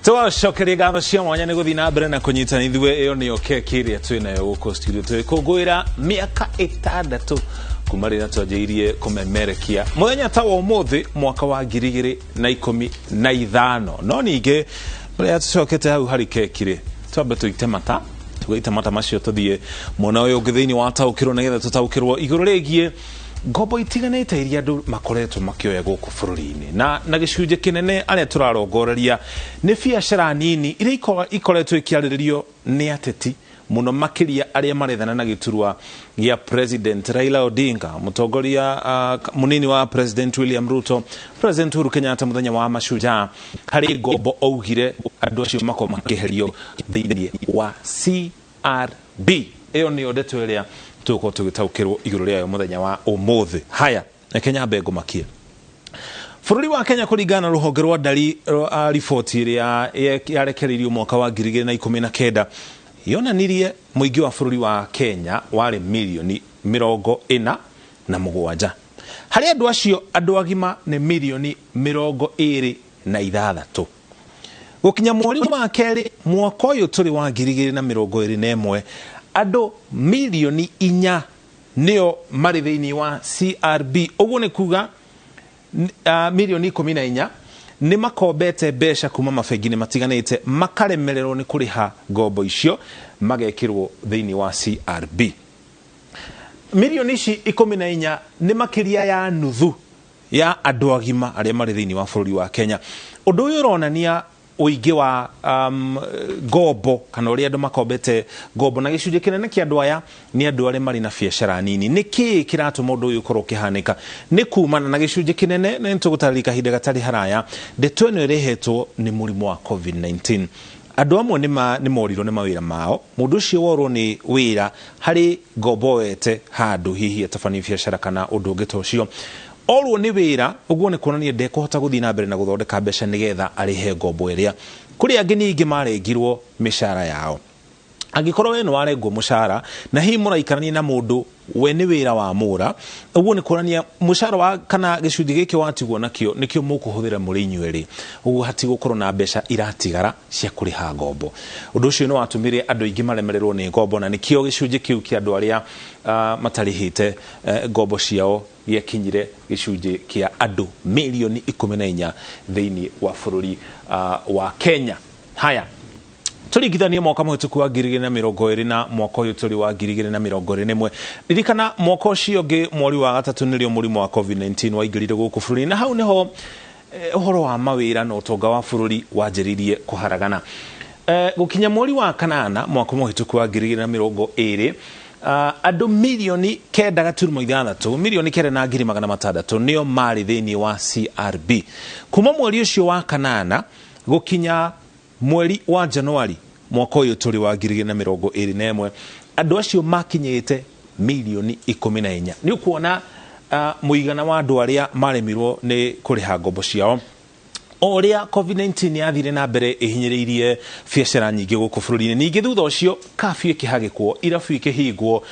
Tũgacokeria ngatho cia mwanya nĩ gũthiĩ na mbere na kũnyitana ithuĩ. Ĩyo nĩyo keki ĩrĩa twĩ nayo gũkũ studio, tũgĩkũngũĩra mĩaka 6 kuma rĩrĩa twanjĩrĩirie kũmemerekia mũthenya ta wa ũmũthĩ mwaka wa 2015. No ningĩ rĩrĩa tũcokete hau harĩ keki rĩ, twambe tũite mata, tũgaita mata macio tũthiĩ mwena ũyũ ũngĩ thĩinĩ wa taũkĩrwo, nĩgetha tũtaũkĩrwo igũrũ rĩgiĩ ngombo itiganĩte iria andũ makoretwo makĩoya gũkũ bũrũri-inĩ, na gĩcunjĩ kĩnene arĩa tũrarongoreria nĩ biacara nini iria ikoretwo ikĩarĩrĩrio nĩ ateti mũno makĩria arĩa marethana na gĩturwa gĩa President Raila Odinga, mũtongoria mũnini wa President William Ruto, President Uhuru Kenyatta mũthenya wa Mashujaa harĩ ngombo augire andũ acio makorwo makĩeherio thĩinĩ wa CRB. Ĩyo nĩyo ndeto ĩrĩa tũgũkorwo tũgĩtaũkĩrwo igũrũ rĩayo mũthenya wa ũmũthĩ. Haya, reke nyambe ngũmakie. Bũrũri wa Kenya, kũringana na rũhonge rwa ndari, riboti ĩrĩa yarekereirio mwaka wa 2019 yonanirie mũingĩ wa bũrũri wa Kenya warĩ mirioni 47. Harĩ andũ acio, andũ agima nĩ mirioni 26. Gũkinya mweri wa kerĩ mwaka ũyũ tũrĩ wa 2021, andũ mirioni 4 nĩo marĩ thĩinĩ wa CRB. Ũguo nĩ kuga mirioni 14 nĩ makombete mbeca kuma mabengi-inĩ matiganĩte, makaremererwo nĩ kũrĩha ngombo icio, magekĩrwo thĩinĩ wa CRB. Mirioni ici 14 nĩ makĩria ya nuthu ya andũ agima arĩa marĩ thĩinĩ wa bũrũri wa Kenya. Ũndũ ũyũ ũronania ũingĩ wa ngombo kana ũrĩa andũ makombete ngombo, na gĩcunjĩ kĩnene kĩa andũ aya nĩ andũ arĩa marĩ na biacara nini. Nĩ kĩĩ kĩratũma ũndũ ũyũ ũkorwo ũkĩhanĩka? Nĩ kumana na gĩcunjĩ kĩnene, na nĩ tũgũtarĩria kahinda gatarĩ haraya, ndeto ĩno ĩrehetwo nĩ mũrimũ wa COVID-19. Andũ amwe nĩ morirwo nĩ mawĩra mao. Mũndũ ũcio worwo nĩ wĩra harĩ ngombo wete handũ, hihi atabanie biacara kana ũndũ ũngĩ ta ũcio, orwo nĩ wĩra, ũguo nĩ kuonania ndekũhota gũthiĩ na mbere na gũthondeka mbeca nĩgetha arĩhe ngombo ĩrĩa. Kũrĩ angĩ ningĩ marengirwo mĩcara yao. Angĩkorwo we nĩ warengwo mũcara na hihi mũraikarania na mũndũ we nĩ wĩra wa mũra, ũguo nĩ kuonania mũcara wa kana gĩcunjĩ gĩkĩ watigwo nakĩo nĩkĩo mũkũhũthĩra mũrĩ inyuerĩ. Ũguo hatigũkorwo na mbeca iratigara cia kũrĩha ngombo. Ũndũ ũcio nĩ watũmire andũ aingĩ maremererwo nĩ ngombo, na nĩkĩo gĩcunjĩ kĩu kĩa andũ arĩa matarĩhĩte ngombo ciao gĩakinyire gĩcunjĩ kĩa andũ mirioni 14 thĩinĩ wa bũrũri wa Kenya. Haya, tũringithanie mwaka mũhĩtũku wa 2020 na mwaka ũyũ tũrĩ wa 2021. Ririkana mwaka ũcio ũngĩ mweri wa gatatũ nĩrĩo mũrimũ wa COVID-19 waingĩrire gũkũ bũrũri, na hau nĩho ũhoro wa mawĩra na ũtonga wa bũrũri wanjĩrĩirie kũharagana. Gũkinya mweri wa kanana mwaka mũhĩtũku wa 2020, andũ mirioni 9.6, 9,600,000 nĩo marĩ thĩinĩ wa CRB. Kuma mweri ũcio wa kanana gũkinya mweri wa Januari mwaka ũyũ tũrĩ wa 2021, andũ acio makinyĩte mirioni 14. Nĩ ũkuona mũigana wa andũ arĩa maremirwo nĩ kũrĩha ngombo ciao o ũrĩa COVID-19 yathire na mbere ĩhinyĩrĩirie biacara nyingĩ gũkũ bũrũri-inĩ. Ningĩ thutha ũcio kafyu ĩkĩhagĩkwo, irabu ikĩhingwo.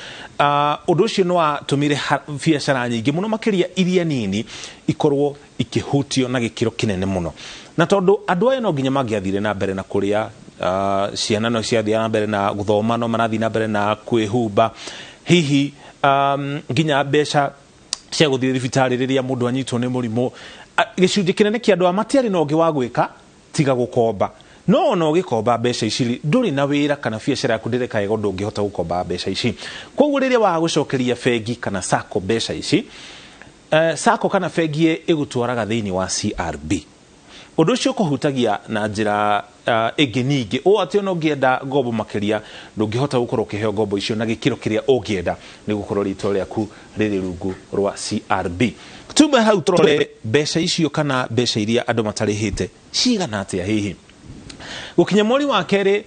Ũndũ ũcio nĩ watũmire biacara nyingĩ mũno makĩria iria nini ikorwo ikĩhutio na gĩkĩro kĩnene mũno, na tondũ andũ aya no nginya mangĩathire na mbere na kũrĩa, ciana no ciathiaga na mbere na gũthoma, no marathiĩ na mbere na kwĩhumba, hihi nginya mbeca cia gũthiĩ thibitarĩ rĩrĩa mũndũ anyitwo nĩ mũrimũ. Gĩcunjĩ kĩnene kĩa andũ aya matiarĩ na ũngĩ wa gwĩka tiga gũkomba. No ona ũgĩkomba mbeca ici rĩ, ndũrĩ na wĩra kana biacara yaku ndĩreka wega ũndũ ũngĩhota gũkomba mbeca ici. Koguo rĩrĩa waga gũcokeria bengi kana sacco mbeca ici, sacco kana bengi ĩgũtwaraga thĩinĩ wa CRB. Ũndũ ũcio ũkũhutagia na njĩra ĩngĩ ningĩ ũũ atĩ ona ũngĩenda ngombo makĩria, ndũngĩhota gũkorwo ũkĩheo ngombo icio na gĩkĩro kĩrĩa ũngĩenda, nĩ gũkorwo rĩtwa rĩaku rĩrĩ rungu rwa CRB. Tume hau tũrore mbeca icio kana mbeca iria andũ matarĩhĩte cigana atĩa. Hihi gũkinya mweri wa kerĩ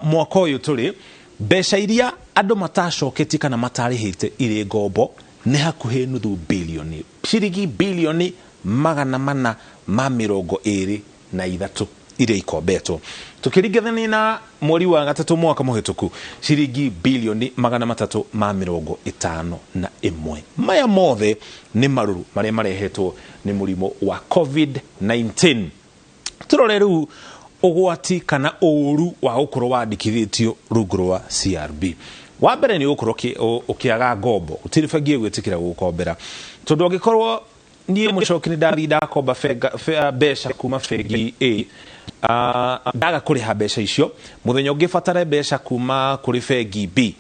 mwaka ũyũ tũrĩ, mbeca iria andũ matacoketie kana matarĩhĩte irĩ ngombo nĩ hakuhĩ nuthu bilioni, ciringi bilioni 423 iria ikombetwo, tũkĩringithania na mweri wa gatatũ mwaka mũhĩtũku, ciringi bilioni 351. Maya mothe nĩ marũrũ marĩa marehetwo nĩ mũrimũ wa COVID-19. Tũrore rĩu Ũgwati kana ũũru wa gũkorwo wandĩkithĩtio rungu rwa CRB, wa mbere nĩ ũgũkorwo ũkĩaga ngombo. Gũtirĩ bengi ĩgwĩtĩkĩra gũgũkombera, tondũ angĩkorwo niĩ Mũcoki nĩ ndathiĩ ndakomba mbeca kuma bengi A, ndaga kũrĩha mbeca icio, mũthenya ũngĩ batare mbeca kuma kũrĩ bengi B,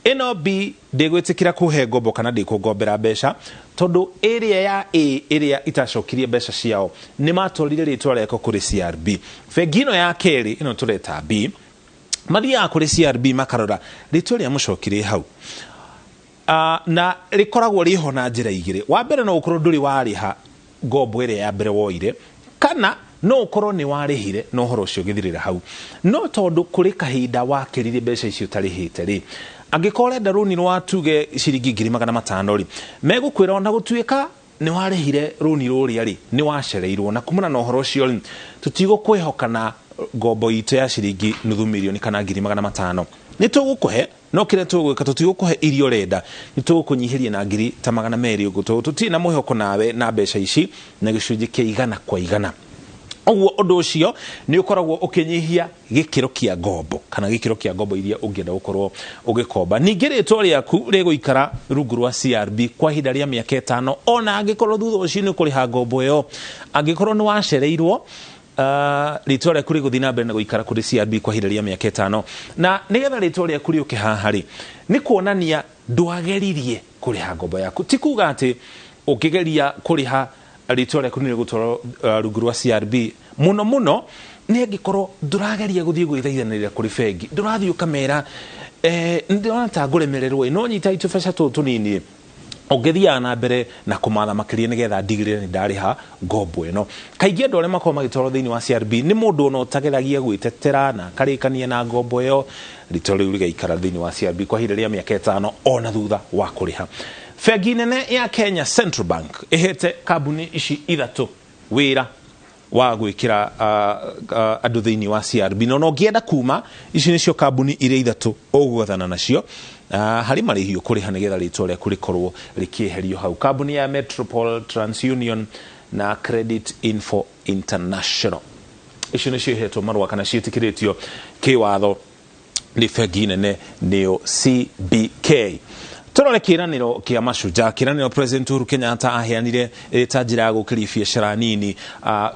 ĩno B ndĩgwĩtĩkĩra kũhe ngombo kana ndĩkũngombera mbeca, tondũ ĩrĩa ya A ĩrĩa itacokirie mbeca ciao nĩ matwarire rĩtwa rĩako kũrĩ CRB. Bengi ĩno ya kerĩ, ĩno tũreta B, mathiaga kũrĩ CRB makarora rĩtwa rĩa Mũcoki rĩ hau. Na rĩkoragwo rĩho na njĩra igĩrĩ. Wa mbere, no ũkorwo ndũrĩ warĩha ngombo ĩrĩa ya mbere woire, kana no ũkorwo nĩ warĩhire na ũhoro ũcio ũgĩthirĩra hau, no tondũ kũrĩ kahinda wakĩrire mbeca icio ũtarĩhĩte rĩ, angĩkorwo ũrenda rũni rwa tuge ciringi 500,000 rĩ, megũkwĩra ona gũtuĩka nĩ warĩhire rũni rũrĩa rĩ, nĩ wacereirwo, na kumana na ũhoro ũcio rĩ, tũtigũkwĩhoka na ngombo itũ ya ciringi 500,000 kana 500,000. Nĩ tũgũkũhe, no kĩrĩa tũgwĩka, tũtigũkũhe iria ũrenda, nĩ tũgũkũnyihĩria na ngiri ta 200 ũguo, tondũ tũtirĩ na mwĩhoko nawe na mbeca ici na gĩcunjĩ kĩa 100%. Ũguo ũndũ ũcio nĩ ũkoragwo ũkĩnyihia gĩkĩro kĩa ngombo kana gĩkĩro kĩa ngombo iria ũngĩenda gũkorwo ũgĩkomba. Ningĩ rĩtwa rĩaku rĩgũikara rungu rwa CRB kwa ihinda rĩa mĩaka 5, ona angĩkorwo thutha ũcio nĩ ũkũrĩha ngombo ĩyo, angĩkorwo nĩ wacereirwo, rĩtwa rĩaku rĩgũthiĩ na mbere na gũikara kũrĩ CRB kwa ihinda rĩa mĩaka 5. Na nĩgetha rĩtwa rĩaku rĩũke haha rĩ, nĩ kuonania ndwageririe kũrĩha ngombo yaku. Ti kuga atĩ ũngĩgeria kũrĩha rĩtwa rĩaku nĩ rĩgũtwarwo rungu rwa CRB. Mũno mũno nĩ angĩkorwo ndũrageria gũthiĩ gwĩthaithanĩrĩra kũrĩ bengi, ndũrathiĩ ũkamera ndĩrona ta ngũremererwo ĩ, no nyita tũbeca tũtũ tũnini, ũngĩthiaga na mbere na kũmatha makĩria nĩgetha ndigĩrĩre nĩ ndarĩha ngombo ĩno. Kaingĩ andũ arĩa makoragwo magĩtwarwo thĩinĩ wa CRB nĩ mũndũ ona ũtageragia gwĩtetera na akarĩkania na ngombo ĩyo, rĩtwa rĩu rĩgaikara thĩinĩ wa CRB kwa ihinda rĩa mĩaka 5 ona thutha wa kũrĩha. Bengi nene ya Kenya, Central Bank, ĩhete kambuni ici ithatũ wĩra wa gwĩkĩra andũ thĩinĩ wa CRB, na ona ũngĩenda kuma, ici nĩcio kambuni iria ithatũ ũgwethana nacio harĩ marĩhi ũkũrĩha nĩgetha rĩtwa rĩaku rĩkorwo rĩkĩeherio hau: kambuni ya Metropole, TransUnion na Credit Info International. Icio nĩcio ihetwo marũa kana ciĩtĩkĩrĩtio kĩwatho nĩ bengi nene, nĩyo CBK. Tũrore kĩranĩro kĩa Mashujaa, kĩranĩro President Uhuru Kenyatta aheanire ĩrĩ ta njĩra ya gũkĩria biacara nini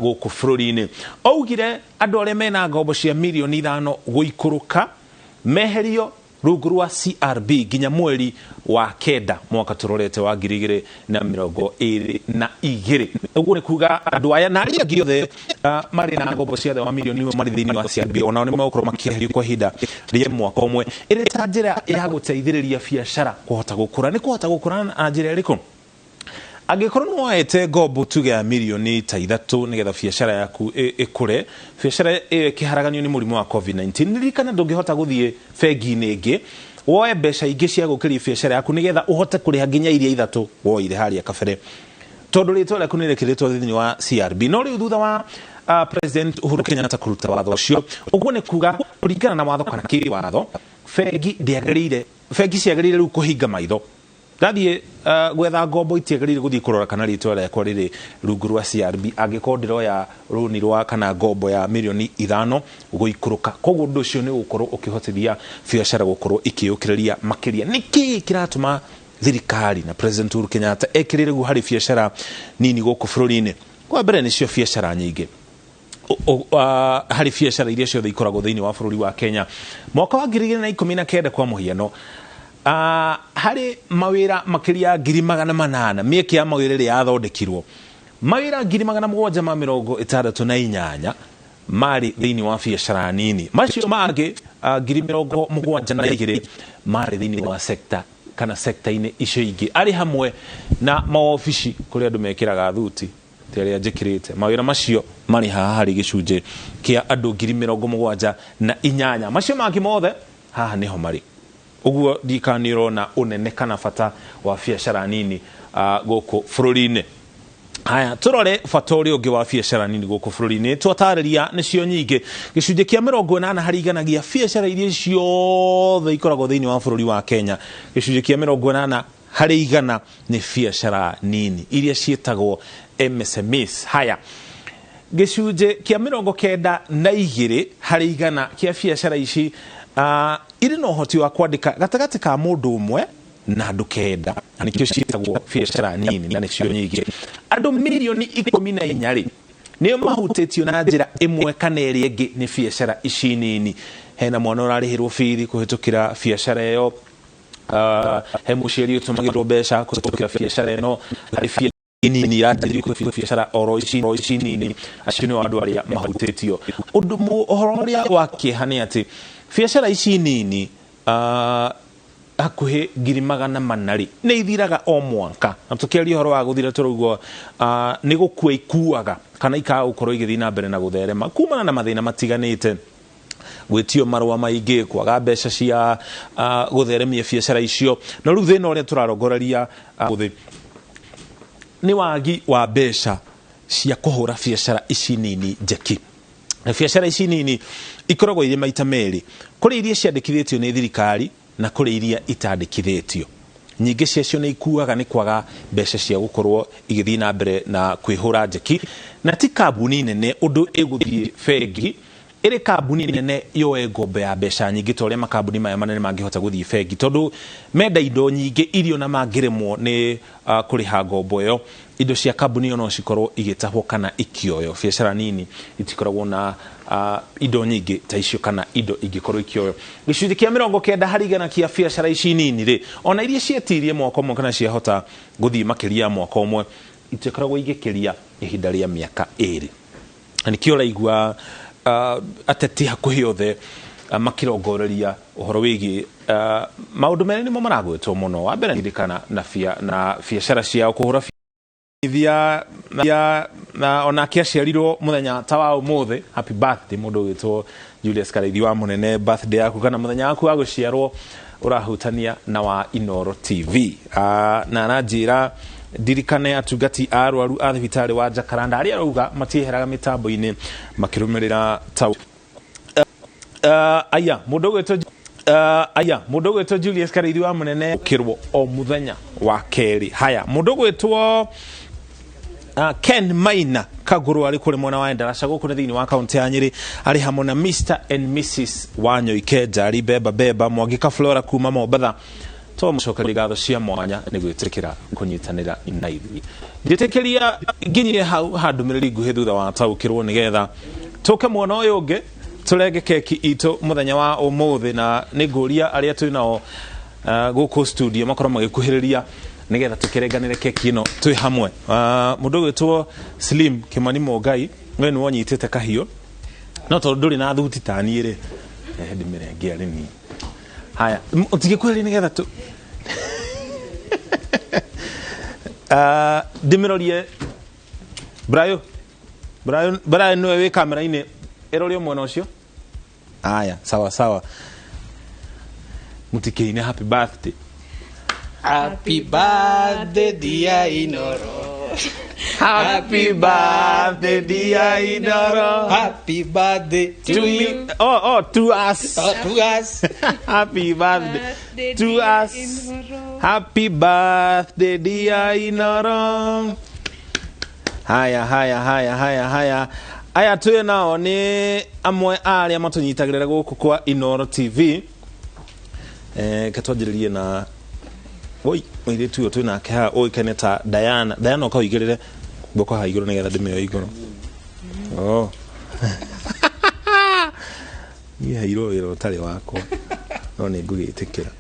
gũkũ bũrũri-inĩ. Augire andũ arĩa mena ngombo cia 5 mirioni gũikũrũka meherio rungu rwa CRB nginya mweri wa kenda mwaka tũrorete wa 2022. Ũguo nĩ kuga andũ aya na arĩa angĩ othe marĩ na ngombo cia thĩ wa 1 mirioni marĩ thĩinĩ wa CRB, onao nĩ megũkorwo makĩeherio kwa ihinda rĩa mwaka ũmwe, ĩrĩ ta njĩra ya gũteithĩrĩria biacara kũhota gũkũra. Nĩ kũhota gũkũra na njĩra ĩrĩkũ? Angĩkorwo nĩ woete ngombo tuge ya 3 mirioni nĩgetha biacara yaku ĩkũre, biacara ĩyo ĩkĩharaganio nĩ mũrimũ wa COVID-19, ririkana ndũngĩhota gũthiĩ bengi-inĩ ĩngĩ woe mbeca ingĩ cia gũkĩria biacara yaku nĩgetha ũhote kũrĩha nginya iria ithatũ woire harĩa kabere, tondũ rĩtwa rĩaku nĩ rĩkĩrĩtwo thĩinĩ wa CRB. No rĩu thutha wa President Uhuru Kenyatta kũruta watho ũcio, ũguo nĩ kuga kũringana na watho kana kĩwatho, bengi ndĩagĩrĩire, bengi ciagĩrĩire rĩu kũhinga maitho. Ndathiĩ gwetha ngombo, itiagĩrĩire gũthiĩ kũrora kana rĩtwa rĩakwa rĩrĩ rungu rwa CRB angĩkorwo ndĩroya rũni rwa kana ngombo ya 5 mirioni gũikũrũka. Koguo ũndũ ũcio nĩ ũgũkorwo ũkĩhotithia biacara gũkorwo ikĩyũkĩrĩria makĩria. Nĩkĩ kĩratũma thirikari na President Uhuru Kenyatta ekĩrĩre guo harĩ biacara nini gũkũ bũrũri-inĩ? Kwa mbere, nĩcio biacara nyingĩ harĩ biacara iria ciothe ikoragwo thĩinĩ wa bũrũri wa Kenya. Mwaka wa 2019, kwa mũhiano, harĩ mawĩra makĩria ya 800,000, mĩeke ya mawĩra ĩrĩa yathondekirwo, mawĩra 768,000 marĩ thĩinĩ wa biacara nini. Macio mangĩ 72,000 marĩ thĩinĩ wa sekta kana sekta-inĩ icio ingĩ, arĩ hamwe na maobici kũrĩa andũ mekĩraga thuti ta ĩrĩa njĩkĩrĩte. Mawĩra macio marĩ haha harĩ gĩcunjĩ kĩa andũ 78,000. Macio mangĩ mothe haha nĩho marĩ. Ũguo ndikana nĩ ũrona ũnene kana bata wa biacara nini gũkũ bũrũri-inĩ. Haya, tũrore bata ũrĩa ũngĩ wa biacara nini gũkũ bũrũri-inĩ. Twatarĩria nĩcio nyingĩ, gĩcunjĩ kĩa 80% gĩa biacara iria ciothe ikoragwo thĩinĩ wa bũrũri wa Kenya, gĩcunjĩ kĩa 80% nĩ biacara nini iria ciĩtagwo MSMEs. Haya, Gĩcunjĩ kĩa 92 harĩ igana kĩa biacara ici irĩ na ũhoti wa kwandĩka gatagatĩ ka mũndũ ũmwe na andũ 9, na nĩkĩo ciĩtagwo biacara nini na nĩcio nyingĩ. Andũ mirioni 14 rĩ nĩo mahutĩtio na njĩra ĩmwe kana ĩrĩa ĩngĩ nĩ biacara ici nini. Hena mwana ũrarĩhĩrwo bithi kũhĩtũkĩra biacara ĩyo, he mũciari ũtũmagĩrwo mbeca kũhĩtũkĩra biacara ĩno, harĩ nini irateithia biacara oro ici nini. Acio nĩo andũ arĩa mahutĩtio. Ũndũ ũhoro ũrĩa wa kĩeha nĩ atĩ biacara ici nini hakuhĩ 400,000 rĩ nĩ ithiraga o mwaka, na tũkĩaria ũhoro wa gũthira tũraugwo nĩ gũkua ikuaga kana ikaga gũkorwo igĩthiĩ na mbere na gũtherema kumana na mathĩna matiganĩte, gwĩtio marũa maingĩ, kwaga mbeca cia gũtheremia biacara icio. Na rĩu thĩna ũrĩa tũrarongoreria ũthĩ nĩ wagi wa mbeca cia kũhũra biacara ici nini njeki. Na biacara ici nini ikoragwo irĩ maita merĩ, kũrĩ iria ciandĩkithĩtio nĩ thirikari na kũrĩ iria itandĩkithĩtio. Nyingĩ ciacio nĩ ikuaga nĩ kwaga mbeca cia gũkorwo igĩthiĩ na mbere na kwĩhũra njeki, na ti kambuni nene ũndũ ĩgũthiĩ bengi ĩrĩ kambuni nene yoe ngombo ya mbeca nyingĩ ta ũrĩa makambuni maya manene mangĩhota gũthiĩ bengi, tondũ menda indo nyingĩ iria ona mangĩremwo nĩ kũrĩha ngombo ĩyo, indo cia kambuni ĩyo no cikorwo igĩtahwo kana ikĩoywo. Biacara nini itikoragwo na indo nyingĩ ta icio kana indo ingĩkorwo ikĩoywo. Gĩcunjĩ kĩa 90 harĩ igana kĩa biacara ici nini rĩ, ona iria cietirie mwaka ũmwe kana ciahota gũthiĩ makĩria ya mwaka ũmwe, itikoragwo igĩkĩria ihinda rĩa mĩaka 2. Na nĩkĩo ũraigua ateti hakuhĩ othe makĩrongoreria ũhoro wĩgiĩ maũndũ merĩ nĩmo maragwetwo mũno. Wa mbere nĩ kana na biacara ciao kũhũra ya na onake aciarirwo mũthenya ta wa ũmũthĩ. Happy birthday mũndũ ũgwĩtwo Julius Karaithi wa Mũnene, birthday yaku kana mũthenya waku wa gũciarwo ũrahutania na wa Inooro TV. Na aranjĩra ndirikane atungati a arwaru a thibitarĩ wa Jacaranda arĩa arauga matieheraga mĩtambo-inĩ makĩrũmĩrĩra ta aya mũndũ ũgwĩtwo aya mũndũ ũgwĩtwo Julius Karaithi wa Mũnene kirwo o mũthenya wa kerĩ. Haya mũndũ ũgwĩtwo Ken Maina Kaguru arĩ kũrĩ mwena wa Endarasha gũkũ nĩ thĩinĩ wa kaunti ya Nyĩrĩ, arĩ hamwe na Mr and Mrs Wanyoike Njari Beba Beba Mwangika Flora kuma Mombatha. Twamũcokeria ngatho cia mwanya nĩ gwĩtĩkĩra kũnyitanĩra na ithuĩ. Njĩtĩkĩria nginyie hau ha ndũmĩrĩri nguhĩ thutha wa taũkĩrwo nĩgetha tũke mwena ũyũ ũngĩ tũrenge keki itũ mũthenya wa ũmũthĩ, na nĩ ngũria arĩa twĩ nao gũkũ studio makorwo magĩkuhĩrĩria nĩgetha tũkĩrenganĩre keki ĩno twĩ hamwe. Mũndũ ũgwĩtwo Slim Kimani Mũngai, we nĩwe ũnyitĩte kahiũ, no tondũ ndũrĩ na thuti ta niĩ rĩ, ndĩmĩrenge arĩ niĩ. Haya, ũtigĩkuhĩrĩria nĩgetha tu ndĩmĩrorie Brayo. Brayo, Brayo nĩwe wĩ kamera-inĩ, ĩrorio mwena ũcio. Haya, sawa sawa. Mũtikĩine happy birthday. Happy birthday dear Inooro. Happy birthday dear Inooro. Happy birthday to you. Oh, to us. Oh, to us. Happy birthday to us. Inooro. Happy birthday dear Inooro. Haya haya haya haya haya. Aya twĩ nao nĩ amwe a arĩa matũnyitagĩrĩra gũkũ kwa Inooro TV. Ke twanjĩrĩrie na oi mũirĩtu ũyũ twĩ nake haha ũĩkaine ta Diana. Diana ũka ũigĩrĩre guoko haha igũrũ nĩgetha ndĩmĩoe igũrũ. Oh. Niĩ heirwo wĩra ũtarĩ wakwa no nĩ ngũgĩtĩkĩra.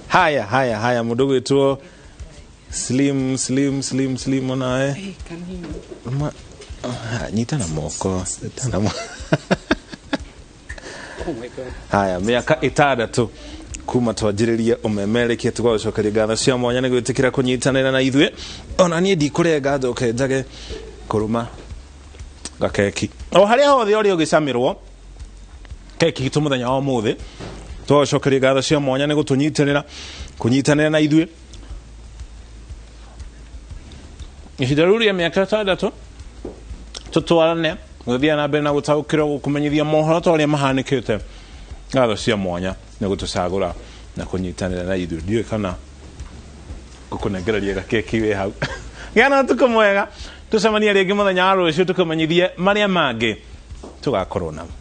Haya haya haya mũndũ ũgwĩtwo Slim Slim Slim Slim onawe nyita na moko, nyita na moko. Oh my God. Haya mĩaka 6 kuma twanjĩrĩrie ũmemerekia tũgagũcokeria ngatho cia mwanya nĩ gwĩtĩkĩra kũnyitanĩra na ithuĩ. Ona niĩ ndikũrenga njoke njage kũrũma gakeki o harĩa hothe ũrĩa ũgĩcamĩrwo keki gitũ mũthenya wa ũmũthĩ. Tũgagũcokeria ngatho cia mwanya nĩ gũtũnyitanĩra kũnyitanĩra na ithuĩ ihinda rĩu rĩa mĩaka 6 tũtwarane gũthiĩ na mbere na gũtaũkĩrwo gũkũmenyithia mohoro ta ũrĩa mahanĩkĩte. Ngatho cia mwanya nĩ gũtũcagũra na kũnyitanĩra na ithuĩ. Ndiũĩ kana Ngũkũnengereria gakeki wĩ hau. Gĩa na ũtukũ mwega, tũcemanie rĩngĩ mũthenya wa rũciũ tũkũmenyithie marĩa mangĩ tũgakorwo namo.